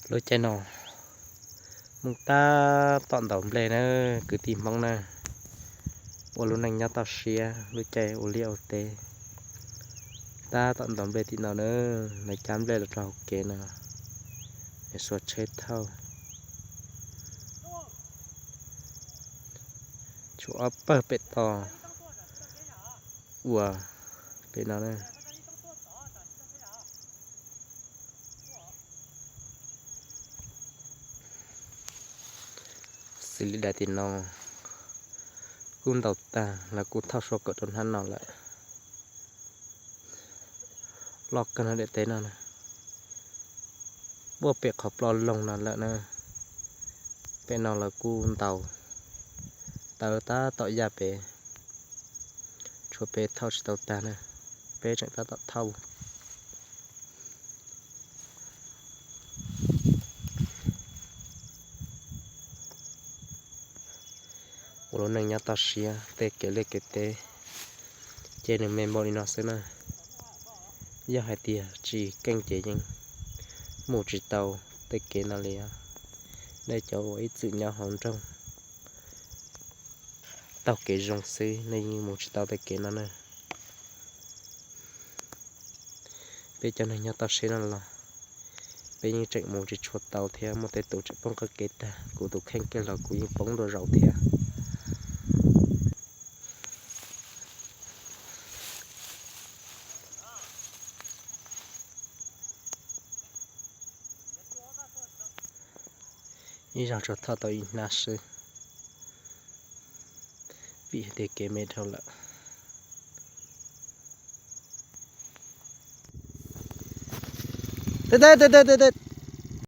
Lub caij no mus tab tom ntaus nplej na, kwv tij Hmoob na, ua lub neej nyob toj siab lub caij ua liaj ua teb, tab tom ntaus nplej tim no na, lawv cab nplej los rau hauv kev no, es xuas tsheb thauj. Tshuav ob pawg pem toj ua pem no na. Xws li daim tim no kuj ntaus tag, lawv kuj thauj sua kawm rau hnab no lawm. Loj kawg no daim teb no na, puag pem qhov ploj loog no lawm na. Pem no lawv kuj ntaus tawv tab tom yaj pem, tshuav peb thauj tsis tau tag na, peb tseem tab tom thauj. Ua lub neej nyob toj siab tej kev liaj kev teb, ces nws me npaum li no xwb na. Yog hais tias tsis keej ces yeej mus tsis tau tej kev no li os. Nej cov uas ib txwm nyob hauv nroog taug kev zoo xwb, nej yeej mus tsis tau tej kev no na. Peb cov neeg nyob toj siab no los peb yeej tseem mus tsis tshua tau thiab, muaj tej tus tseem poob qab kev tag, kuv tus kheej kiag los kuv yeej poob dua zaus thiab. Ib zaug tsuas thauj tau ib hnab xwb, vim hais tias kev me dhau lawm.